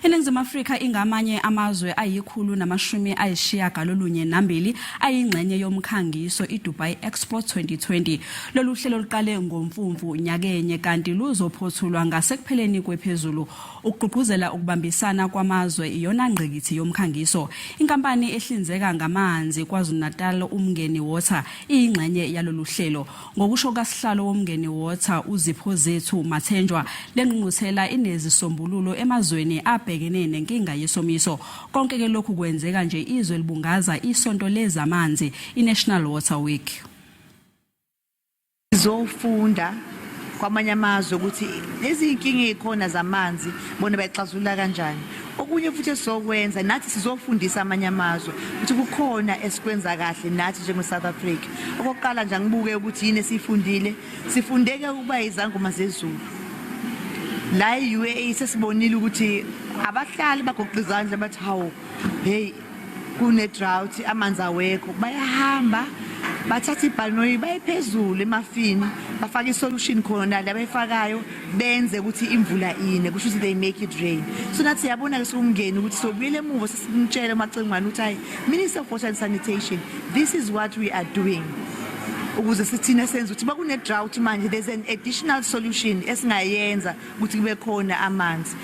INingizimu Afrika ingamanye amazwe 192 ayingxenye yomkhangiso iDubai Expo 2020. Lolu hlelo luqale ngoMfumfu nyakenye kanti luzophothulwa ngasekupheleni kwephezulu. Ukugqugquzela ukubambisana kwamazwe iyona ngqikithi yomkhangiso. Inkampani ehlinzeka ngamanzi KwaZulu-Natal uMngeni Water iyingxenye yalolu hlelo. Ngokusho kasihlalo woMngeni Water uZiphozethu Mathenjwa, le ngqungquthela inezisombululo emazweni abhekene nenkinga yesomiso. Konke ke lokhu kwenzeka nje izwe libungaza isonto lezamanzi iNational Water Week. Sizofunda kwamanye amazwe ukuthi lezi zinkinga ezikhona zamanzi bona bayixazulula kanjani. Okunye futhi esizokwenza nathi, sizofundisa amanye amazwe ukuthi kukhona esikwenza kahle nathi njenge-South Africa. Okokuqala nje, angibuke ukuthi yini esiyifundile. Sifundeke ukuba izangoma zezulu la e-UAE. Sesibonile ukuthi abahlali bagoqa izandla bathi, "Hawu, hey, kune drought, amanzi awekho." Bayahamba bathatha ibhanoyi bayephezulu emafini, bafaka isolution khona la bayifakayo, benze ukuthi imvula ine, kusho ukuthi they make it rain. So nathi siyabona ke siwuMngeni ukuthi sobuyele emuva, sesimtshela uMacingwane ukuthi, "Hayi, Minister of Water and Sanitation, this is what we are doing," ukuze sithina senze ukuthi bakune drought manje, there's an additional solution esingayenza ukuthi kube khona amanzi.